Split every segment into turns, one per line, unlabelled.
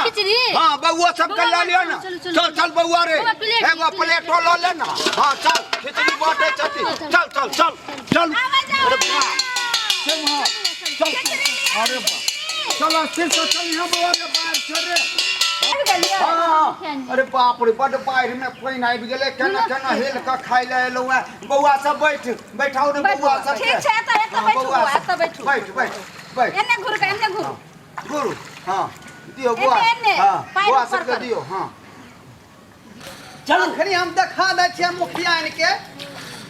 खिचड़ी?
हाँ बउआ सबके
बउआ,
लऽ लियो ना।
चलू, चलू,
चल चल बउआ रे,
बउआ, प्लेट,
एगो
प्लेट,
प्लेटो लऽ ले ना। हाँ चल, खिचड़ी बांटे छथिन। चल चल चल चल। अरे वाह, चल चल, अरे वाह, चल अस्थिर से चल यहाँ बउआ रे, बाहर चल रे। हाँ, अरे बाप रे, बड बाढ़ि में पानि आबि गेलै, केना केना हेल कऽ खाइ लए एलहुँ हेँ। बौआ सब बैठ, बैठाउ ने बौआ सब।
ठीक छै, एतऽ एतऽ
हाँ,
बैठू
बौआ
बौआ,
सब।
एतऽ बैठू।
बैठ बैठ बैठ।
एने घुर के, एने घुर।
गुरु, हाँ दियौ बौआ।
एने, एने,
हाँ
पाएर
बौआ
ऊपर
सबके
करू।
दियौ। हाँ
चल, अखनी हम देखा दै छियै मुखियान के।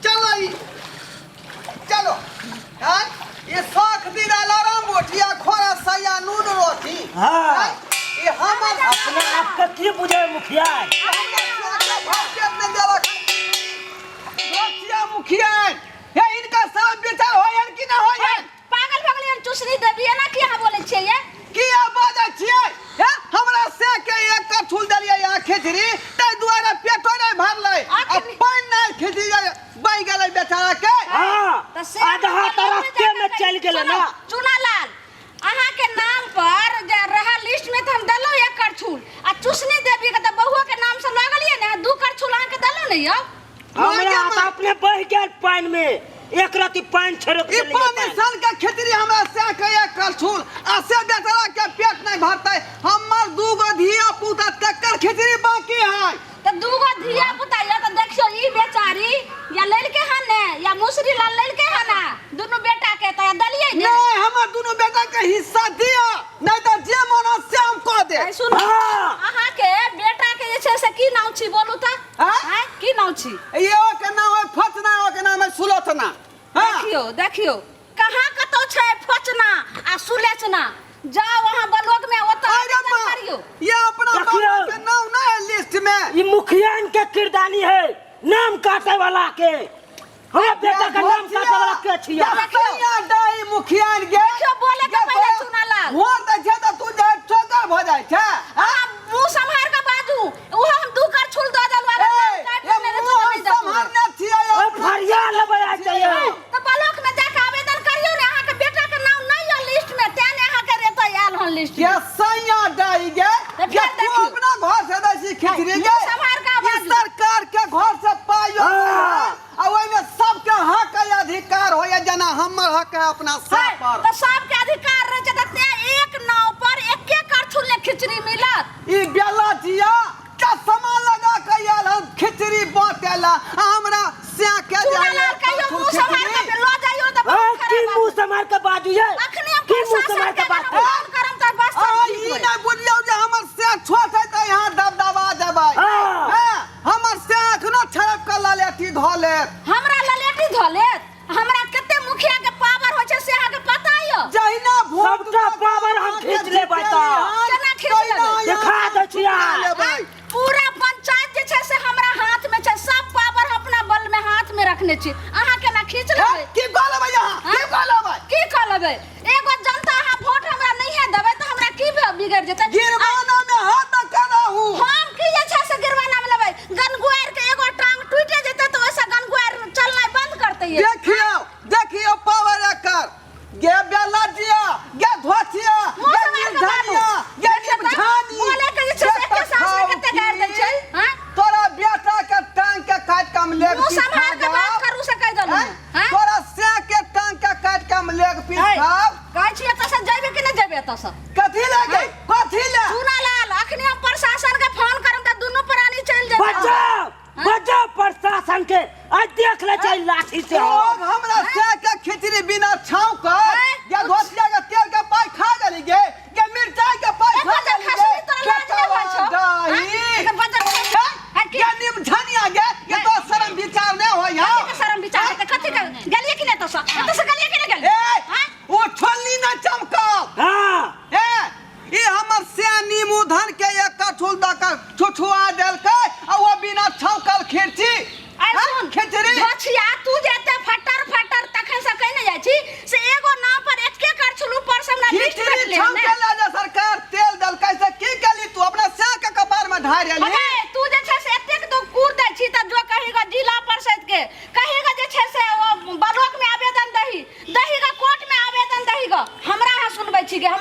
चलो ई चलो। आय ये शौक दिला लरम बोटिया खोरा सैया नून रोटी।
हाँ।
आय, ये हमर
अपना आपके की बुझे मुखिया?
हमर शौक के भाग्य ने देलक। रोटिया मुखियान, हे इनका सब विचार होयन कि ना होयन?
पागल भऽ गेलियै? चुसनी देवी एना की अहाँ बोलै छियै ये?
किया बाजै छियै हे? हमरा से के एक कछुल देलियै यहाँ खिचड़ी, ताहि दुआरे पेटो नहि भरलै आ पानि नहि खिचड़ी बहि गेलै बेचारा के।
हाँ,
तऽ से
आधा तऽ रास्ते में चलि गेलै ना।
चुना लाल, अहाँ के नाम पर जे रहा लिस्ट में तऽ हम देलहुँ एक करछुल, आ चुसनी देवी के तऽ बहुओ के नाम से लऽ गेलियै ने, दू करछुल अहाँ के देलहुँ ने यौ।
हमरा तऽ अपने बहि गेल पानि में, एक रति पानि छोड़ि
ई पानि सन के खिचड़ी हमरा से के एक करछुल आ से बेचारा के पेट नहीं भरतै। हमर दू गो धिया पुता तकर खिचड़ी बाकी है।
तऽ दू गो धिया पुता यऽ तऽ देखियौ ई बेचारी या लेलकै हन ने या मुसरी लाल लेलकै हन ने दुनू बेटा के, तऽ देलियै ने?
नहीं, हमर दुनू बेटा के हिस्सा दिअ, नहीं तऽ जे मन होत से हम कऽ देब।
आइ सुनू,
हाँ।
अहाँ के बेटा के जे छै से की नाम छी बोलू तऽ?
आँय?
आँय, की नाम छी?
यो के नाम है फचना, यो के नाम है सुलोचना। हाँ।
देखियौ देखियौ कहाँ कतौ छै फचना आ सुलेचना। जाओ अहाँ ब्लॉक में ओतऽ
अरे
आवेदन
माँ,
करियौ।
ये अपना
देखियौ।
बाबा के नाम ना है लिस्ट में।
ई मुखियान के किरदानी है नाम काटे वाला के। हमरा बेटा के नाम काटे वाला के छिया?
सैया डाई मुखियान गे।
देखियौ, बोले के पहिले चुना लाल।
वोट दै छै तऽ तू जे ठोकर भऽ जाइ छै।
अहाँ मुँह सम्हार के बाजू। उहो हम दू करछुल दऽ देलहुँ, अगर
ए,
नाम काटि
ए,
देने रहतौ
मुँह
तऽ नहि
हम
देतौ।
सम्हारने छियै।
ओ फरिया लेबै आ जाइए।
तऽ ब्लॉक में जाके आवेदन करियौ ने, अहाँके बेटा के नाम नहि यऽ लिस्ट में, तें ने अहाँके रेतै आयल हन लिस्ट में।
के सैया डाई गे,
तऽ
के
फेर
तू
देखियौ।
अपना घर से दै छी खिचड़ी गे।
मुँह सम्हार के
ई
बाजू।
सरकार के घर से पाइ
हाँ।
आ ओहिमे सबके हक आ अधिकार होइए, जेना हमर हक है अपना
है,
सब पर।
तऽ सबके अधिकार रहै छै तऽ तें एक नाव पर एके करछुल ने खिचड़ी मिलत।
ई बेला जिया चश्मा लगा के आयल हम खिचड़ी बांटेला, आ हमरा सैं के
चूना
जाइए
लाल कहियो
करछुल
मुँह सम्हार
खिचड़ी।
के लऽ जाइयो तऽ
हाँ,
बहुत
की
खराब
मुंह
बात।
संभाल के बाजू ये?
अखने हम
की मुंह
प्रशासन
संभाल
के
के बात
अगर हम फोन करम तऽ बस
आ,
सब ठीक
ई
होय।
नहि बुझियौ जे हमर सैं छोट है तऽ यहाँ दबदबा देबै।
हाँ।
हाँ, हमर सैं अखनो छड़प के ललेटी धऽ लेत।
हमरा ललेटी धऽ लेत? हमरा कते मुखिया के पावर होइ छै से अहाँके पता यऽ?
जहिना भोट
सबटा
दऽ कऽ
पावर हम
अहाँके
खींच लेबै तऽ।
जितेली हन,
केना खींच
तहिना
लेबै?
यहाँ
देखा दै छी आइ।
लेबै।
आँय? पूरा पंचायत जे छै से हमरा हाथ में छै, सब पावर हम अपना बल में हाथ में रखने छी। अहाँ केना खींच
हे,
लेबै?
की कऽ लेबै अहाँ? की
आँय?
कऽ लेबै?
की कऽ लेबै? एगो जनता अहाँ वोट हमरा नहिए देबै तऽ हमरा की बिगड़ि जेतै?
गिरवाना में हाथ कराहू।
हम की जे छै से गिरवाना में लेबै? गनगुआरि के एगो टांग टूटि जेतै तऽ ओहिसँ गनगुआरि चलनाइ बंद करतै ये।
देखियौ, देखियौ पावर एकर। गे बेलजिया, गे धोतिया,
मुँह
गे
सम्हार के
निर्धनिया,
बाबू।
गे
देखियौ तऽ,
निमझानी।
बोले के जे छै से एके साँस में कते गारि दै छै, आँय?
तोरा बेटा के टांग के काटि के हम लेग
मुँह
पीस
सम्हार
खा
के बात
जाब।
करू से कहि देलहुँ।
आँय?
आँय?
तोरा से के टांग के काटि के हम लेग पीस
है,
खाब।
कहै छी एतऽ से जेबै कि नहि जेबै एतऽ से?
कथी ले गे?
आँय?
कथी ले?
चूना लाल, अखनी हम प्रशासन के फोन करम तऽ दुनू प्राणी चलि जेतै।
बचाओ, बचाओ प्रशासन के, आज देख ले छै लाठी से।
लोग हमरा से के खिचड़ी बिना छाव कर
आँय?
या धोतिया के तेल के पाई खा गेली गे, गे मिरचाई के पाई
एकर
खा
जे
गेली गे।
खसली तोरा लाज नहि होइ छौ?
डाही।
आँय? एकर बजर
हे?
है की?
गे निमझनिया गे, ये तो शर्म विचार नहीं होय हौ।
कथी के शर्म विचार हेतै? कथी के? गेलियै कि नहि एतऽ सँ? एतऽ सँ गेलियै कि नहि गेलियै?
ए,
आँय?
ओ छोलनी ना चमकल।
हाँ।
ए,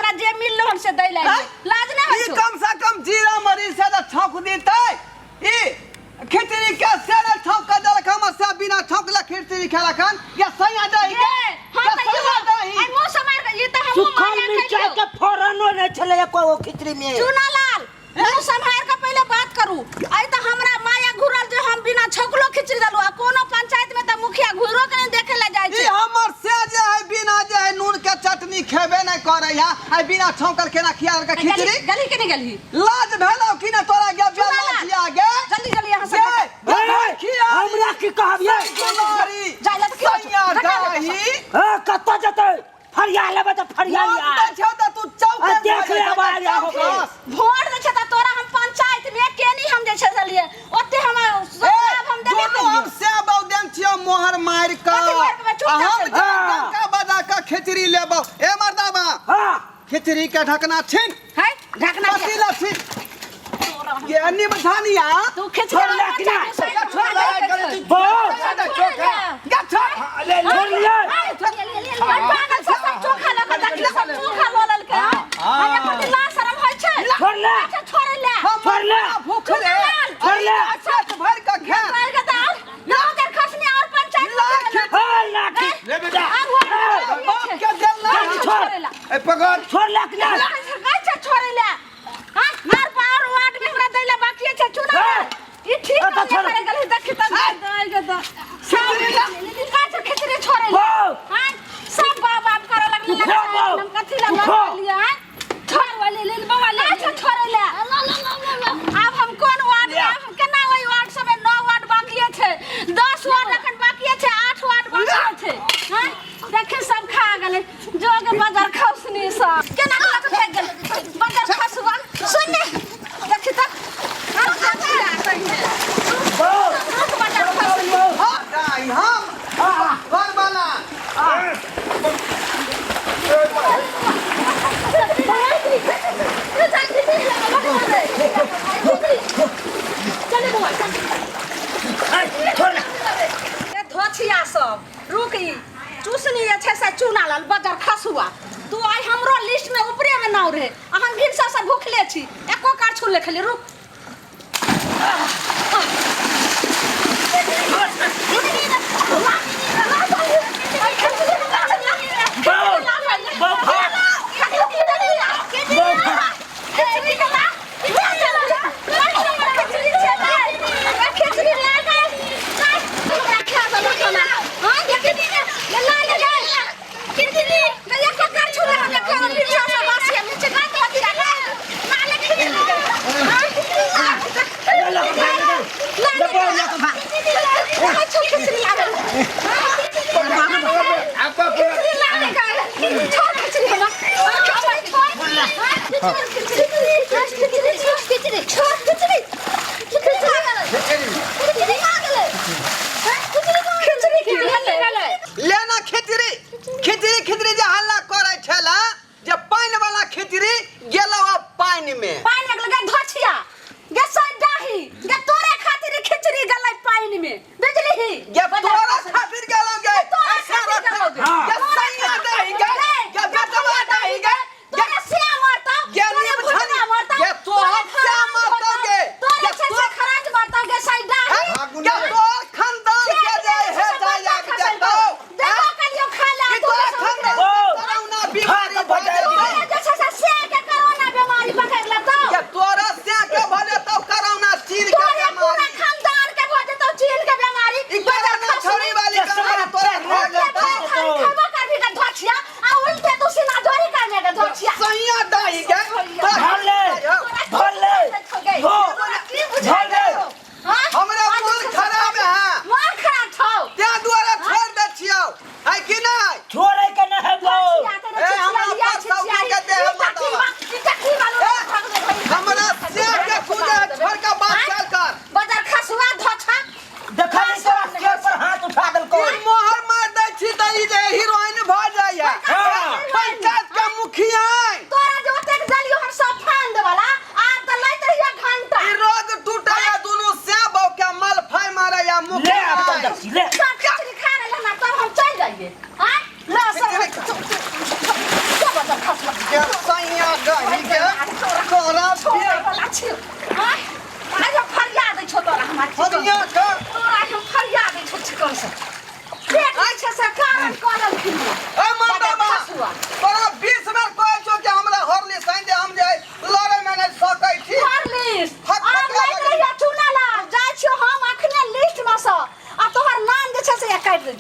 हमरा जे मिललो हन से दै ला
हैं?
लाज ना
ई
होइ छौ
कम से कम जीरा मरीच से तऽ छौंक देतै ई खिचड़ी के से ने छौंक के देलक हम से बिना छौंकले खिचड़ी खेलक हन या सैया दही के
ए, हम
या
तऽ
सैया
इहो
दही
आइ मुँह से मारि के ई तऽ हमहूँ
सुखल
माया
मिर्चाई
खेलियौ।
के फोरनो नहीं छलै एको गो खिचड़ी में
चुना लाल मुँह सम्हारि के पहिले बात करू आइ तऽ हमरा माया घुरल जे हम बिना छौकलो खिचड़ी देलहुँ आ कोनो पंचायत में तऽ मुखिया घुरो के नहि देखे लए जाइ
ई
छै
हमर से जे है बिना जे है नून के चटनी खेबे नहीं करे है आ बिना छौंकल केना खिया के खिचड़ी
गली के नहीं गली
लाज भेलौ कि ना तोरा गे
चुना लाल।
लाजिया गे
जल्दी जल्दी यहाँ से
गे
ए,
खिया
हमरा की कहबियै
दुलारी
जाय ला तऽ की होइ छौ?
सैया
घटा ले
दही
ए, कतऽ जेतै फरिया लेबै तऽ फरिया
वोट
लिया
दै छौ तऽ तू चौके
आ देख ले आब आया हो गेल।
भोट दै छै तऽ तोरा हम पंचायत में केनी हम जे छै से लिए ओते हम जवाब हम देबे
दुनू हम
करियै।
से बौदेन छियौ मोहर मारि कऽ
कथी मारि कऽ? चुप
आ हम
जा
जे
हाँ।
डंका बजा कऽ खिचड़ी लेबौ ए मर्दाबा
हाँ
खिचड़ी के ढकना छीन
है ढकना के
पतीला छीन ये निमधानिया
तू खिचड़ी
छोड़ ले कि ना?
छोड़ ले, गलती
बहुत
चोखा
गे छोड़
ले छोड़ लिया
पागल सब सब चोखा लऽ कऽ देखली सब चोखा लऽ लेलकै हँ एकर दिन लाज शरम होइ छै
छोड़ ले।
अच्छा छोड़े ले
हम
छोड़ ले।
भूख ले
छोड़ ले।
पेट भरि कऽ खा
मारि के तऽ आओर नौ हजार खसनी और पंचायत में
लाख
देबै ला।
हाँ लाठी
ले बेटा
आर वार्ड
बाप के देल ना
जल्दी छोड़।
छोड़े ला
ए पकड़
छोड़ ले कि ना
अच्छा छोड़े ले हाँ आर पावर वार्ड में हमरा दैला बाकी छै चुना
हे।
ई ठीक
अच्छा,
नहीं
छोड़।
करे गेल देखी त दाइ के द खिचड़ी खिचड़ी छोड़े ले
हो।
हां सब बाप बाप करे लगले
तू खो बाप।
हम कथी ला
तू खो।
लिए हां छोड़ वाले ले बउआ ले अच्छा छोड़े ले आब हम कोन वार्ड में आब हम केना ओहि वार्ड सब में 9 वार्ड बाकी छै 10 वार्ड अखन बाकी छै 8 वार्ड बाकी छै हां देखी सब खा गेलै जोग बाजार खसनी सब केना केना के फेंक गेलै बाजार खसुआ सुन ने देखी तऽ आर खसुआ सही
बहुत
बाजार खसनी
हाँ दाई हम घर वाला
चले बौआ चल
छोड़ ले
ए धोछिया सब रुक ई चूसनी जे छै से चूना लाल बजर खसुआ तू आइ हमरो लिस्ट में ऊपरे में नाव रहे अहन भिनसर से भूखले छी एको करछुल ले खेली रुक
लेना खिचड़ी खिचड़ी खिचड़ी जे हल्ला करे छला जे पानि वाला खिचड़ी गेलो अब पानि में
पानि लगल गे धोछिया गे सडाही गे तोरे खातिर खिचड़ी गलै पानि में बुझलिही
गे तोरा खातिर गेलो गे
तोरा
ऐसा
खातिर
रखा
गेलौ गे।
गे सैया दही गे गे बेटवा दही गे
तोरा से मरता
गे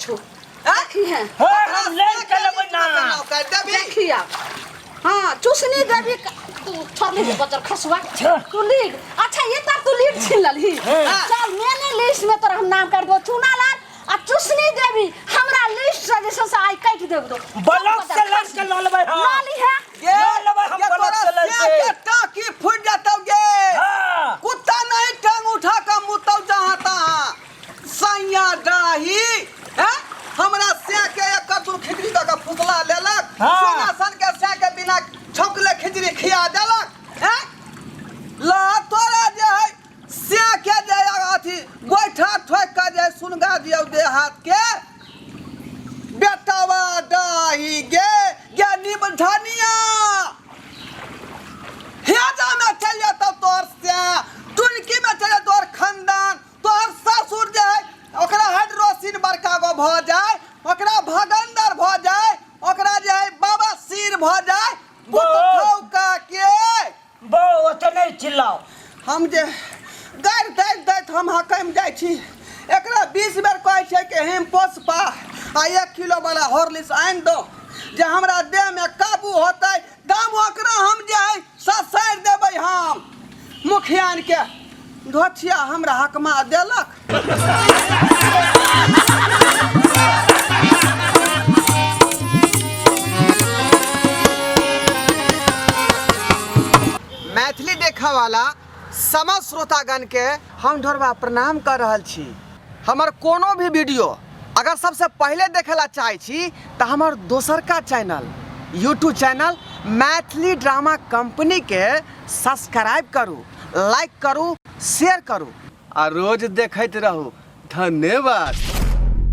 छौ देखी है
हे हम ले के लेबै ना
काटि देबही
देखी आब हाँ चूसनी देवी तू छोड़ ली बचर खसुआ
छोड़।
तू लीड अच्छा ये तब तू लीड छीन ललही
हाँ।
चल मैंने लिस्ट में तोरा हम नाम कर दो चूना लाल आ चूसनी देवी हमरा लिस्ट से जैसे से आई काट देब दो
ब्लॉक से लड़ के लऽ लेबै हम
लऽ ली है
गे
लऽ लेबै हम
गे
ब्लॉक
तोरा
से लड़
सिया
के
के टाकी फूटि जेतौ गे
हाँ
कुत्ता नहीं टांग उठा के मुतौ जहाँ तहाँ सैया डाही हैं हमरा सिया के एक कद्दू खिचड़ी दऽ के फुसला लेलक
हाँ।
सोना सन के सिया के बिना छौंकले खिचड़ी खिया देलक हैं ला तोरा जे है सिया के जे अथी गोइठा ठोकि के जे सुनगा दियौ देह हाथ के बेटवा डाही गे गे निब धनिया हेजा में चल जेतौ तोहर से टुनकी में चल जेतौ तोहर खानदान तोहर ससुर जे है ओकरा हाइड्रोसिन बड़का गो भऽ जाय ओकरा भगंदर भऽ जाय ओकरा जे है बाबा सिर भऽ जाय पुत के
बौ ओते नहि चिल्लाओ
हम जे गारि दैत दैत हम हकमि जाइ छी एकरा 20 बेर कहै छै कि हिम पोसपा आ 1 किलो वाला हॉर्लिक्स आनि दो जे हमरा देहमे काबू होतै तब ओकरा हम जे है ससारि देबै हम मुखियान के धोछिया हमरा हकमा देलक। मैथिली देखऽ वाला समस्त श्रोतागण के हम ढोरबा प्रणाम कर रहल छी। हमर कोनो भी वीडियो अगर सबसे पहले देखे ला चाहे छी तऽ हमर दोसरका channel YouTube channel Maithili drama company के सब्सक्राइब करू, लाइक करू, शेयर करू आ रोज देखैत रहू। धन्यवाद।